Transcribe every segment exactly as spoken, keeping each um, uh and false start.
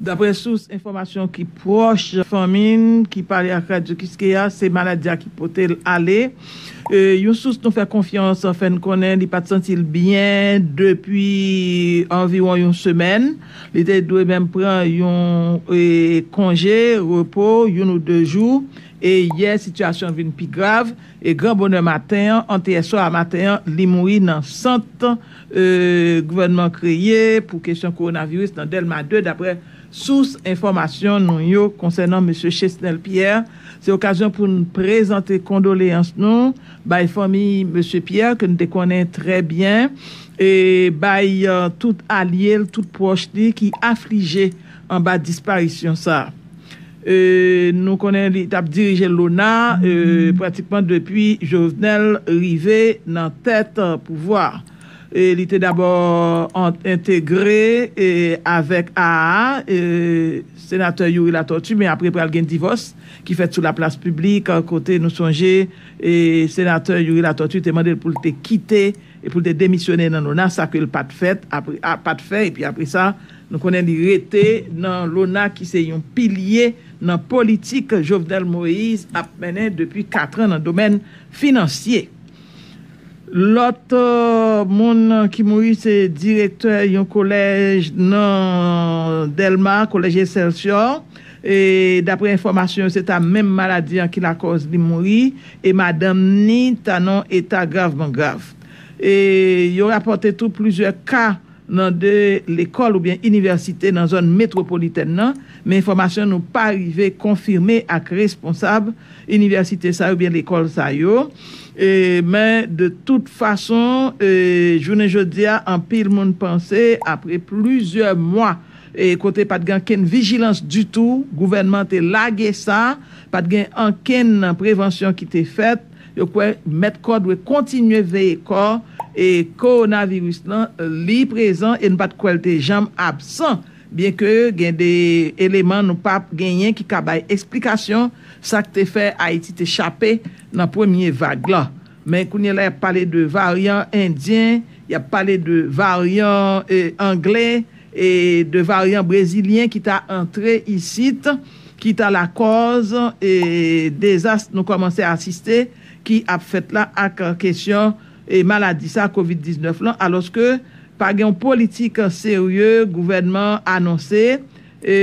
Daprè sous enfòmasyon ki pwòch fanmi n ki pale ak Radyo Kiskeya, se maladi a ki pote l ale. E, yon sous nou fè konfyans fè n konnen li pa t santi l byen depi anviwon yon semèn. Li te dwe menm pran yon e, konje, repo, youn ou de jou. E yè, sitiyasyon vin pi grav. E gran bonè maten an, antiyèswa a maten an, li mouri nan sant e, gouvènman kreye pou kesyon kowonaviris nan Dèlma de, daprè sous enfòmasyon nou yo konsènan mesye Chesnel Pierre. Se okazyon pou n prezante kondoleyans nou bay fanmi mesye Pierre, ke n te konnen trè byen, e bay e, tout alye l, tout pwòch li ki aflije anba disparisyon sa a. E, nou konnen li t ap dirije lona e, pratikman depi Jovenel rive nan tèt pouvwa. E, li te dabò an- entegre e, avèk A A, e, senatè Youri Latortue, men apre pral gen divòs ki fèt sou laplas piblik, kote nou sonje e, senatè Youri Latortue te mande l pou l te kite e pou l te demisyone nan lona, sa ke l pa t fèt, apre, a, pa t fè, epi apre sa, nou konnen li rete nan lona ki se yon pilye nan politik Jovenel Moïse ap mennen depi kat an nan domèn finansye. Lòt e, moun ki mouri se direktè yon kolèj nan Dèlma, kolèj Excelsior. E daprè enfòmasyon yo, se ta menm maladi an ki lakòz li mouri, e madanm ni ta nan eta gravman grav. E yo rapòte tou plizyè ka nan de lekòl oubyen inivèsite nan zòn metwopolitèn nan, men enfòmasyon nou pa rive konfime ak responsab inivèsite sa yo oubyen lekòl sa yo. E, men de tout fason, e, jounen jodi a, anpil moun panse, apre plizyè mwa, e, kote pa t gen ankenn vijilans ditou, gouvènman te lage sa, pa t gen ankenn prevansyon ki te fèt, yo kwè mèt kò dwe kontinye veye kò, e kowonaviris lan, li prezan e n pa t kwè l te janm absan, byenke gen de eleman nou p ap genyen ki ka bay eksplikasyon sa k te fè Ayiti te chape nan premye vag la. Men kounye a la, y ap pale de varyan endyen, y ap pale de varyan e, angle, e de varyan brezilyen ki ta antre isit, ki ta lakòz e, dezas nou kòmanse asiste ki ap fèt la ak kesyon e, maladi sa, kovid diznèf lan, alòske pa gen yon politik serye gouvènman anonse, e,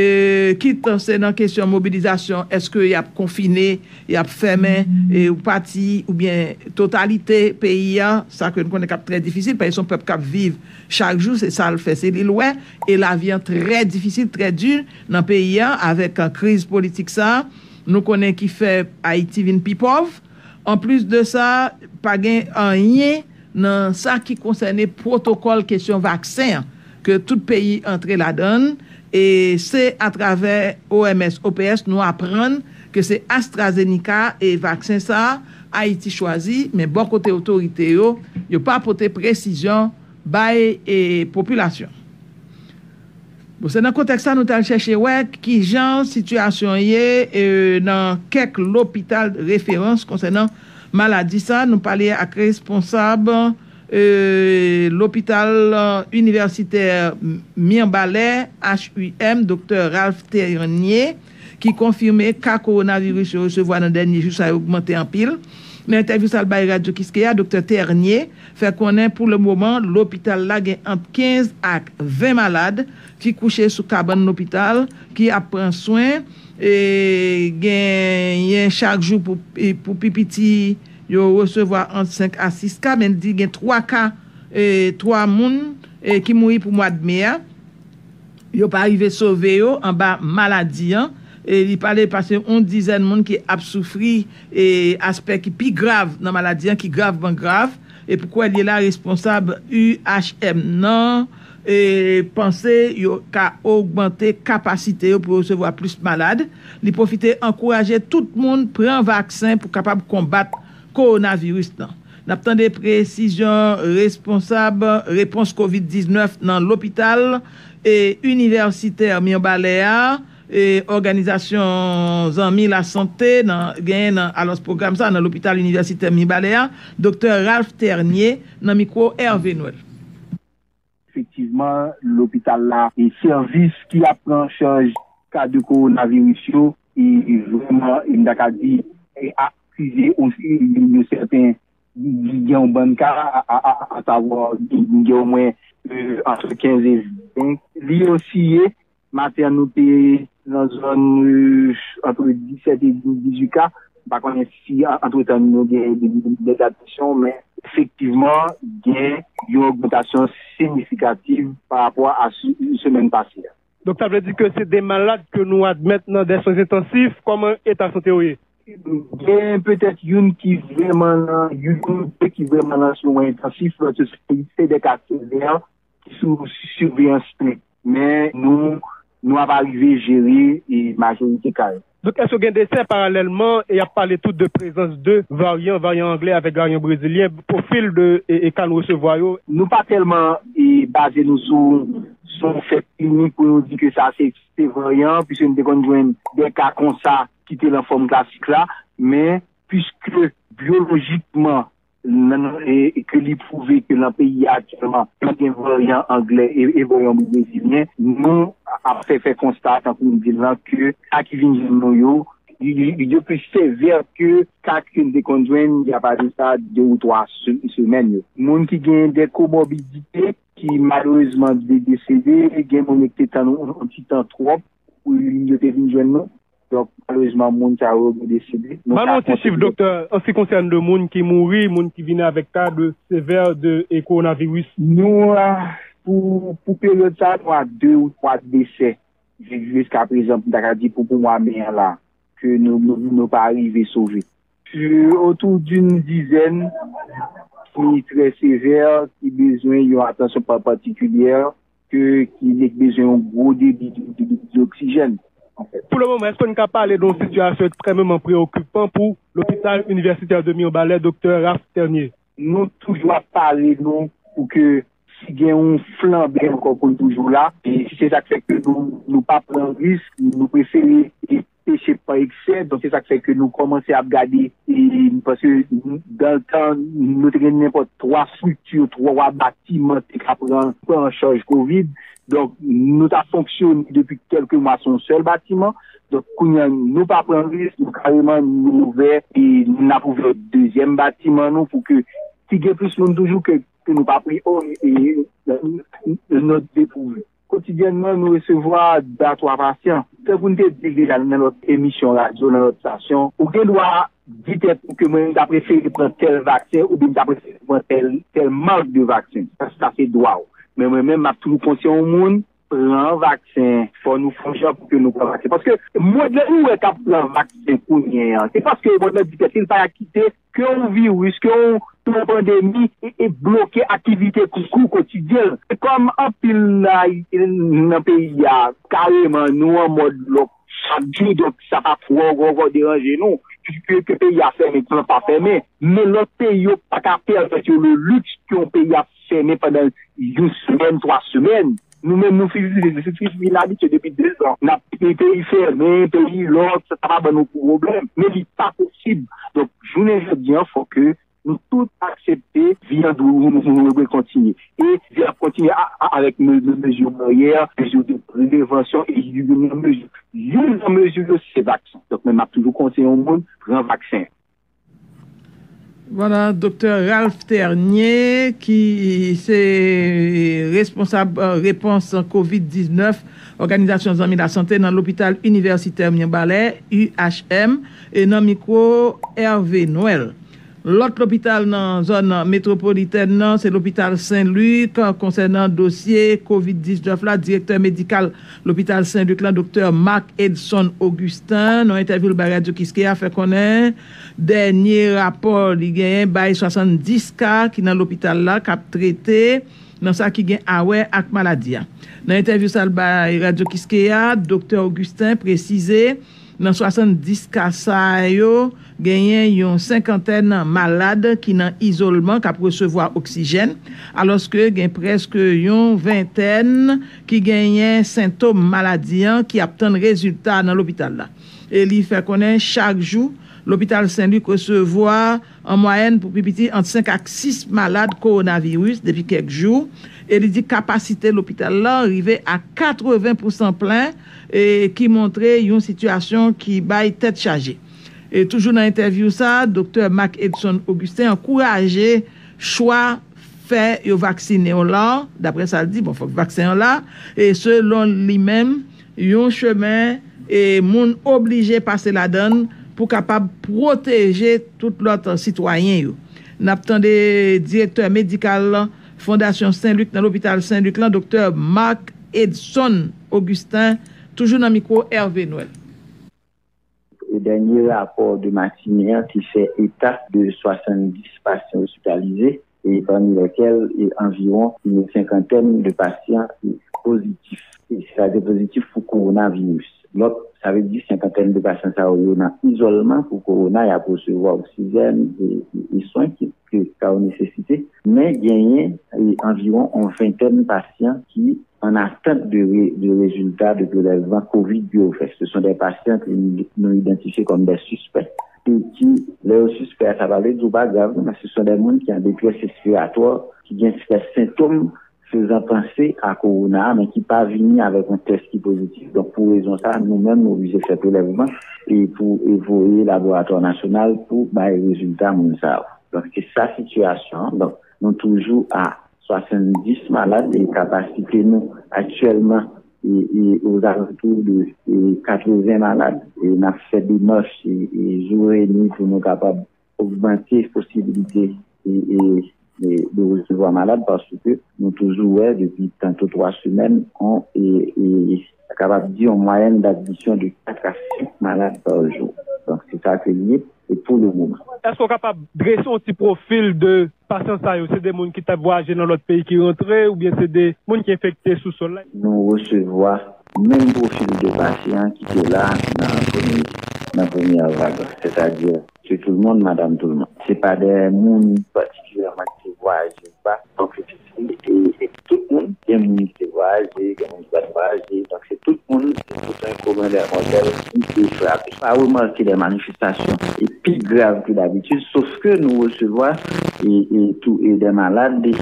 kit se nan kesyon mobilizasyon, èske y ap konfine, y ap fèmen e, pati oubyen totalite peyi a, sa ke n konnen k ap trè difisil, paske se yon pèp k ap viv chak jou, se sa l fè, se li l wè, e lavi an trè difisil, trè di nan peyi a, avèk e, kriz politik sa a, nou konnen ki fè Ayiti vin pi pòv. Anplis de sa, pa gen anyen nan sa ki konsène pwotokòl kesyon vaksen an, ke tout peyi antre ladan l, e se atravè O M S, O P S, nou aprann ke se AstraZeneca e vaksen sa a Ayiti chwazi, men bò kote otorite yo, yo pa pote presizyon bay e popilasyon. Bon, se nan kontèks sa nou t al chèche wè kijan sitiyasyon ye e, nan kèk lopital referans konsènan maladi sa. Nou pale ak responsab e, lopital e, inivèsitè Mibalè, H U M, doktè Ralph Ternier, ki konfime ka kowonaviris yo resevwa nan dènye jou sa yo ogmante anpil. Nan entèvyou sa l bay Radyo Kiskeya, doktè Ternier fè konnen pou le moman, lopital la gen ant kenz ak ven malad ki kouche sou kabann lopital, ki ap pran swen. E genyen chak jou pou, e pou pi piti, yo resevwa ant senk a sis ka, men l di gen twa ka, e twa moun e ki mouri pou mwa d me a. Yo pa rive sove yo anba maladi an. E li pale pase yon dizèn moun ki ap soufri e aspè ki pi grav nan maladi an, ki gravman grav. E pou kwè l ye la, responsab U H M nan e panse yo ka ogmante kapasite yo pou resevwa plis malad. Li pwofite ankouraje tout moun pran vaksen pou kapab konbat kowonaviris lan. N ap tande presizyon responsab repons kovid diznèf nan lopital e inivèsitè Mibalè a, e òganizasyon Zanmi Lasante nan, genyen nan, alòs, pwogram sa nan lopital inivèsitè Mibalè a, doktè Ralph Ternier, nan mikwo Hervé Noël. Efektivman, lopital la e sèvis ki ap pran an chaj ka de kowonaviris yo, e vrèman, e m ta ka di, e akize yon, yon sèten, gen yon bann ka, a, a, a, a savwa, gen omwen, e, antre kenz e ven. Li osi ye, maten an, nou te nan zòn, e, antre disèt e dizuit ka. M pa konnen si, an-, antretan, nou gen de, de, de datansyon, men efektivman, gen yon ogmantasyon siyifikatif pa rapò a se-, semèn pase a. Donk, sa vle di ke se de malad ke nou admèt nan de swen entansif. Kòman eta sante yo ye? Gen petèt youn ki vrèman nan, youn ou de ki vrèman nan swen entansif, lòt yo se, se de ka sevè ki sou siveyans strik. Men nou, nou ap arive jere e majorite ka yo. Donk, èske gen desè paralèlman, e y ap pale tout de prezans de varyan, varyan anglè avèk varyan brezilyen, pwofil de e, e ka nou resevwa yo? Nou pa tèlman e, baze nou sou, sou fè klinik pou nou di ke sa se, se varyan, piske nou te konn jwenn de ka konsa ki te nan fòm klasik la, men piske byolojikman, nan, nan, e, e ke li pwouve ke nan peyi a aktyèlman, pa gen varyan anglè e, e varyan brezilyen, nou ap fè, fè konsta, tankou m di l lan, ke ka ki vin jwenn nou yo, li, li, li plis sevè ke ka ke n te konn jwenn, y a pa de sa, de ou twa se-, semèn yo. Moun ki gen de komorbidite, ki malerezman de-, desede, gen moun yo ki te tann yon, yon ti tan twòp pou yo te vin jwenn nou. Donk, malerezman, moun sa yo gen desede. Nou Ban nou yon ti chif, doktè, an se ki konsène de moun ki mouri, moun ki vini avèk ka de sevè de e kowonaviris. Nou, a, pou, pou peryòd sa, nou a de ou twa desè. Jiskaprezan, m ta ka di pou, pou mwa me an la, ke nou, nou, nou pa rive sove. Otou d'une dizaine ki trè sevè, ki bezwen yon atansyon pa-, patikilyè, ke, ki bezwen yon gwo debi de, de, de, de oksijèn, anfèt. Pou le moman, èske nou ka pale de yon sitiyasyon ekstrèmeman preokipan pou lopital inivèsitè de Mirbalè, doktè Ralph Ternier? Nou toujou ap pare nou pou ke si gen yon flanbe ankò pou l toujou la, e se sa k fè ke nou, nou pa pran risk, nou prefere peche pa eksè. Donk, se sa k fè ke nou kòmanse ap gade, e, paske dan tan, nou te gen nenpòt twa estrikti, twa batiman te ka pran, pran an chaj kovid. Donk, nou ta fonksyone depi kèlke mwa sou yon sèl batiman. Donk, kounye a, nou pa pran risk, nou kareman, nou ouvè, e n ap ouvè dezyèm batiman nou pou ke si gen plis moun toujou ke, ke nou pa pri, o, e, e, nòt depouve. Kotidyènman, nou resevwa de a twa pasyan. Tankou n te di l deja nan lòt emisyon radyo, nan lòt estasyon, ou gen dwa di tèt ou ke mwen, m ta prefere pran tèl vaksen oubyen m ta prefere pran tèl, tèl mak de vaksen. Sa, sa se dwa w. Men mwen menm, m ap toujou konseye yon moun, pran vaksen. Fò nou fè yon jan pou ke nou pran vaksen. Paske mond lan ou wè k ap pran vaksen kounye a, se paske mond lan di tèt li, l pa ka kite ke yon viris, ke yon, ke yon pandemi e, e bloke aktivite kou, kou kotidyen l. E kòm anpil nan, nan peyi a, kareman, nou an mòd lòk chak jou, donk sa pa twò, twò, twò deranje nou. Piske ke peyi a fèmen, ke l pa fèmen. Men lòt peyi yo pa ka pèmèt yo le luxe ke yon peyi ap fèmen pandan yon semèn, twa semèn. Nou menm, nou fin, fin, fin, fin abitye depi de zan. N ap peyi fèmen, peyi lòk, sa, sa pa ban nou pwoblèm. Men li pa posib. Donk, jounen jodi a, fò ke nou tout aksepte vi an dwe, nou, nou, nou dwe kontinye. E vi ap kontinye a, a, avèk me-, me-, mezi baryè, mezi de prevansyon, e youn nan mezi, youn nan mezi yo, se vaksen. Donk, men m ap toujou konseye yon moun, pran vaksen. Vwala, doktè Ralph Ternier, ki se responsab, euh, repons kovid diznèf, Òganizasyon Zanmi Lasante nan Lopital Inivèsitè Mirbalè, U H M, e nan mikwo Hervé Noël. Lòt lopital nan zòn metwopolitèn nan, se lopital Sen Lik. Konsènan dosye kovid diznèf la, direktè medikal lopital Sen Lik lan, doktè Marc Edson Augustin, nan entèvyou l bay Radyo Kiskeya, fè konnen dènye rapò li genyen bay swasanndis ka ki nan lopital la k ap trete nan sa ki gen a wè ak maladi a. Nan entèvyou sa l bay Radyo Kiskeya, doktè Augustin presize, nan swasanndis ka sa yo, genyen yon senkantèn malad ki nan izolman k ap resevwa oksijèn, alòske gen prèske yon ventèn ki genyen sentòm maladi an ki ap tann rezilta nan lopital la. E li fè konnen chak jou, Lopital Sen Lik resevwa an mwayèn pou pi piti ant senk ak sis malad kowonaviris depi kèk jou, e li di kapasite lopital la rive a katreven pousan plen, e ki montre yon sitiyasyon ki bay tèt chaje. E toujou nan entèvyou sa, Doktè Marc Edson Augustin ankouraje chwa fè yo vaksinen w la, daprè sa l di, bon, fòk vaksen an la, e selon li menm, yon chemen e moun oblije pase ladann pou kapab pwoteje tout lòt sitwayen yo. N ap tande direktè medikal Fondasyon Sen Lik nan lopital Sen Lik lan, Doktè Marc Edson Augustin, toujou nan mikwo Hervé Noël. Dènye rapò de matinen an te fè eta de swasanndis pasyan ospitalize, e pami lèkèl e anviwon yon senkantèn de pasyan pozitif. E sètadi pozitif pou kowonaviris. Lòt, sa vle di senkantèn de pasyan sa yo, yo nan izòlman pou kowona, y ap resevwa oksijèn e, e, e swen ki, ke ka yo nesesite. Men genyen e, anviwon yon ventèn pasyan ki an atant de, re, de rezilta de prelèvman kovid yo fè. Se son de pasyan ke nou idantifye kòm de sispè e ki, lè yo sispè, sa pa vle di w pa grav, non, men se son de moun ki an detrès respiratwa, ki gen sentòm fezan panse a kowona, men ki pa vini avèk yon tès ki pozitif. Donk, pou rezon sa, nou menm, nou oblije fè prelèvman e pou e voye laboratwa nasyonal pou bay rezilta moun sa yo. Donk, se sa sitiyasyon an. Donk, nou toujou a swasanndis malad e kapasite nou aktyèlman e, e ozalantou de e, katreven malad. E n ap fè demach e, e jou e nwi pou nou kapab ogmante posibilite e, e, e de resevwa malad paske nou toujou wè depi tanto twa semèn on e, e sa kapab di yon mwayèn d'admission de quatre à cinq malades par jour. Donk se sa ke li ye e pou le moman. Èske w kapab drese yon ti pwofil de pasyan sa yo? Se de moun ki t ap vwayaje nan lòt peyi ki rantre oubyen se de moun ki enfekte sou sòl la? Nou resevwa menm pwofil de pasyan ki te la nan premye nan premyè vag la, sètadi se tout moun, madanm tout moun. Se pa de moun patikilyèman ki te vwayaje ou pa, donk se difisil e, e tout moun, gen moun ki te vwayaje, gen moun ki pa t vwayaje, donk se tout moun, se tout un commun des mortels ki te frape. Pa remake de manifestasyon e pi grav ke dabitid, sof ke nou resevwa e, e tou e de malad e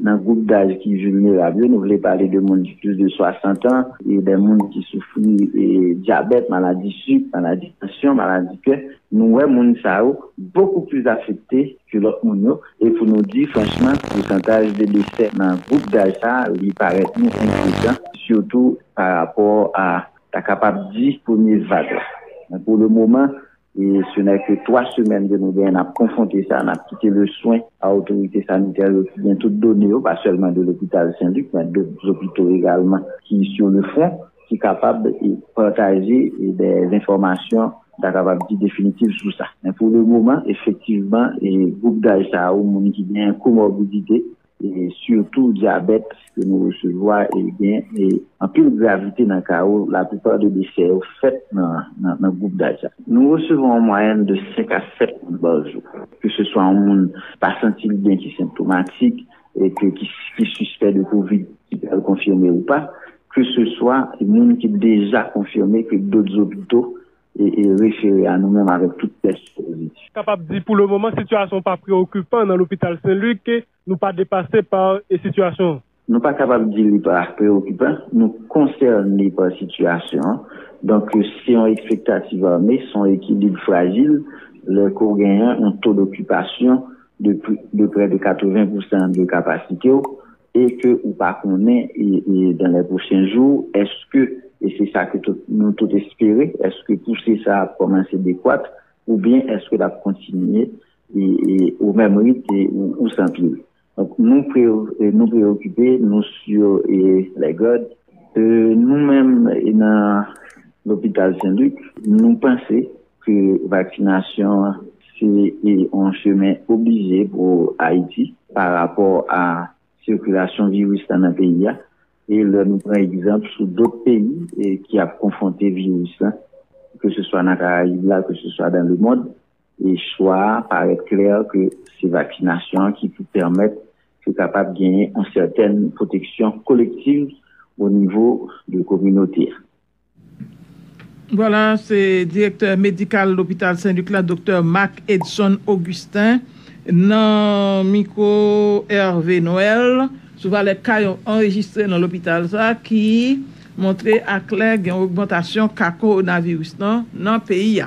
nan gwoup daj ki vilnerab yo, nou vle pale de moun ki plis de swasant an e de moun ki soufri e dyabèt, maladi sik, maladi tansyon, maladi kè. Nou wè moun sa yo bokou plis afekte ke lòt moun yo e pou nou di franchman pousantaj de desè nan gwoup daj sa li parèt nou enkyetan sitou pa rapò a ta kapab di premye vag la. Men pou le moman e se nè ke twa semèn ke nou genyen n ap konfwonte sa, n ap kite le swen a otorite sanitè yo ki gen tout done yo, pa sèlman de lopital Sen Lik men dòt zopito egalman ki sou le fwon ki kapab e pataje e de enfòmasyon ta kapab di definitif sou sa. Men pou le moman, efektivman, e gwoup daj sa yo, moun ki gen komòbidite, e sitou dyabèt ke nou resevwa, e gen e anpil gravite nan ka yo, laplipa de desè yo fèt nan, nan, nan gwoup daj sa. Nou resevwa an mwayèn de senk a sèt moun pa jou. Ke se swa yon moun pa santi l byen ki senptomatik, e ke ki, ki sispè de kovid, ki pral konfime ou pa, ke se swa moun ki deja konfime ke dòt zopito e, e refere a nou menm avèk tout tès pozitif. Kapab di pou le moman sitiyasyon pa preokipan nan lopital Sen Lik, nou pa depase pa e sitiyasyon an. Nou pa kapab di li pa preokipan, nou konsène pa sitiyasyon an. Donk se yon ekspektativ ame, se yon ekilib frajil lè ke w genyen yon to dokipasyon de, de prè de katreven pousan de kapasite w e ke ou pa konnen e, e dans les prochains jours, èske, e se sa ke tout, nou tout espere, èske pouse sa ap kòmanse dekwat oubyen èske l ap kontinye e, e, o menm rit e, ou, ou sanpil. Donk nou, pre, e, nou preokipe, nou sur e, les gardes. E, nou menm e, nan lopital Sen Lik, nou panse ke vaksinasyon an se e, yon chemen oblije pou Ayiti pa rapò a sikilasyon viris la nan peyi a. E lè nou pran egzanp sou dòt peyi e, ki ap konfwonte viris la, ke se swa nan Karayib la, ke se swa dans le monde, e chwa a parèt klè ke se vaksinasyon an ki pou pèmèt ke kapab genyen yon sètèn pwoteksyon kolektiv o nivo de kominote a. Vwala, se direktè medikal lopital Sen Lik la, doktè Marc Edson Augustin, nan mikwo Hervé Noël, sou valè ka yo anrejistre nan lopital sa a, ki montre aklè gen ogmantasyon ka kowonaviris lan nan peyi a.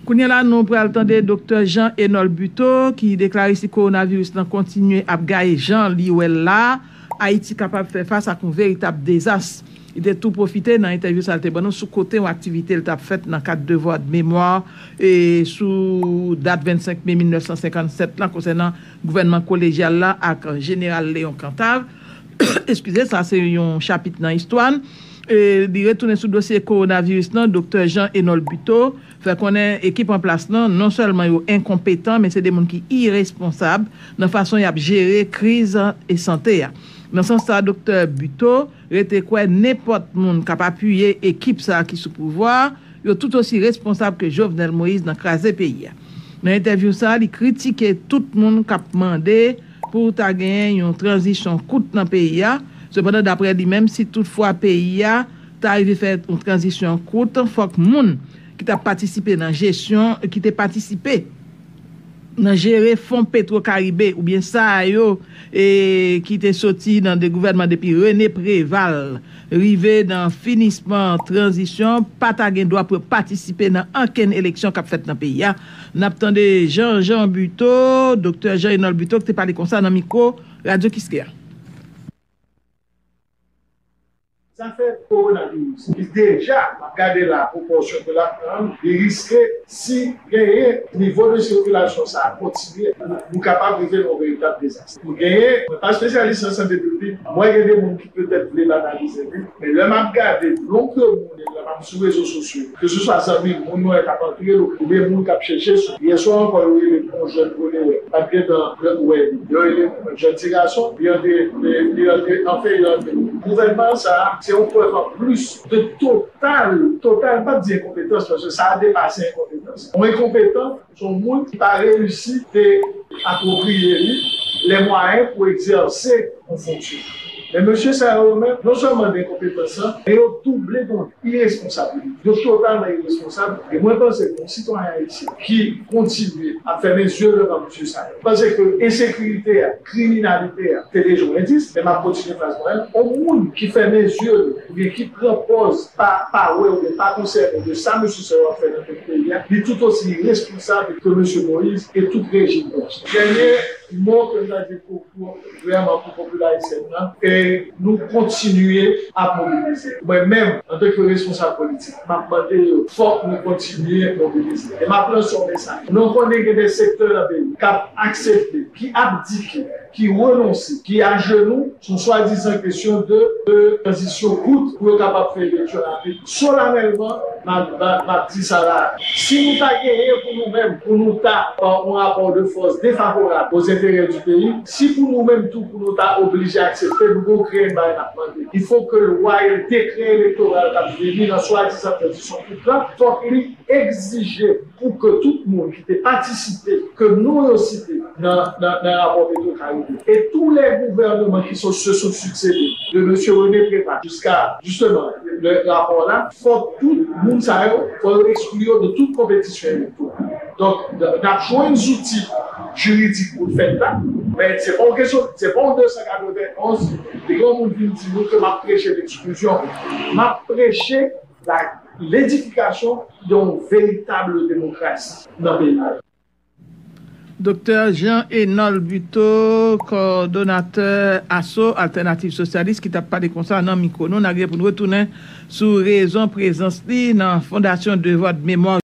Kounye a la, nou pral tande doktè Jean Enol Buteau, ki deklare si kowonaviris lan kontinye ap gaye jan li wè l la, Ayiti kapab fè fas ak yon veritab dezas. Li te tou pwofite nan entèvyou sa l te ban nou sou kote yon aktivite l t ap fèt nan kad devwa de memwa e sou dat vennsenk me mil nèf san senkann sèt la konsènan gouvènman kolejyal la ak Jeneral Leon Kantav. Eskize, sa se yon chapit nan istwa n. E li retounen sou dosye kowonaviris lan, doktè Jean Enol Buteau fè konnen ekip an plas lan non sèlman yo enkonpetan, men se de moun ki iresponsab nan fason y ap jere kriz e sante a. Nan sans sa, doktè Buteau rete kwè nenpòt moun k ap apiye ekip sa a ki sou pouvwa a, yo tout osi responsab ke Jovenel Moïse nan kraze peyi a. Nan entèvyou sa a, li kritike tout moun k ap mande pou ta genyen yon tranzisyon kout nan peyi a. Sepandan, daprè li menm, si toutfwa peyi a ta rive fè yon tranzisyon kout, fòk moun ki t ap patisipe nan jesyon, ki te patisipe nan jere fon Petro Caribe, oubyen sa yo, e, ki te soti nan de gouvènman depi René Préval rive nan finisman tranzisyon, pa ta gen dwa pou yo patisipe nan ankenn eleksyon k ap fèt nan peyi a. N ap tande Jean Jean Buteau, doktè Jean Enol Buteau, ki te pale konsa nan mikwo Radyo Kiskeya. Zafè kowonaviris, ki deja, m ap gade la, pwopòsyon ke l ap pran, li riske, si genyen nivo de sikilasyon sa a kontinye, nou kapab rive nan yon veritab dezas. Nou genyen, mwen pa espesyalis nan sante piblik, mwen gen de moun ki petèt vle banalize li, men lè m ap gade nonb de moun, e lè m ap sou rezo sosyo, keseswa zanmi, moun mwen k ap antre l, oubyen moun k ap chèche sou. Yèswa ankò, yo rele m yon jèn voleyè. Pa t gentan wè li. Yo rele m yon jèn ti gason, li antre, li, li antre, anfen, li antre. Gouvènman sa a, se yon prèv an plis de total, total, m p ap di enkonpetans, paske sa a depase enkonpetans. Yon enkonpetan, se yon moun ki pa reyisi te apwopriye li lè mwayen pou egzèse yon fonksyon. Men mesye sa yo menm, non sèlman de enkonpetans lan, men yo double de iresponsabilite. Yo totalman iresponsab. E mwen panse ke yon sitwayen ayisyen ki kontinye ap fèmen zye devan mesye sa yo, panse ke ensekirite a, kriminalite a, te deja yon endis, men m ap kontinye fraz mwen an, yon moun ki fèmen zye l, oubyen ki pran pòz pa, pa wè oubyen pa konsène de sa mesye sa yo ap fè nan tèt peyi a, li tout osi iresponsab ke mesye Moïse e tout rejim an. Dènye mo ke m ta di pou, pou, vrèman pou pèp ayisyèn nan, e nou kontinye ap mobilize. Mwen menm, antanke responsab politik, m ap mande yo, fòk nou kontinye mobilize. E m ap lanse yon mesaj. Nou konnen gen de sektè nan peyi k ap aksepte, ki abdike, ki renonse, ki ajenou sou swadizan kesyon de, de tranzisyon kout pou yo kapab fè eleksyon rapid. Solanèlman, m ap, m ap, m ap di sa la. Si nou ta genyen pou nou menm, pou nou ta, euh, yon rapò de fòs defavorab aux intérêts du pays, si pou nou menm tou, pou nou ta oblije aksepte, nou gon grenn bagay n ap mande. Il faut que lwa e dekrè elektoral k ap vini nan swadizan tranzisyon kout la, fòk li egzije pou ke tout moun ki te patisipe, ke non yo site nan, nan, nan rapò Petro Caribe, e tou lè gouvènman ki sou, se sou suksedan de mesye René Préval jiska, jisteman, le rapò la, fòk tout moun sa yo, fò yo ekskli yo de tout konpetisyon elektoral. Donk, n ap jwenn zouti jiridik pou l fèt la, men se pa yon kesyon, se pa yon de san katrevenn onz, de granmoun vin di nou ke m ap preche leksklizyon. M ap preche la, ledifikasyon yon veritab demokrasi nan peyi a. Doktè Jean Enol Buteau, kòdonatè aso Altènativ Sosyalis, ki t ap pale konsa nan mikwo nou. N a gen pou n retounen sou rezon prezans li nan Fondasyon Devwa de Memwa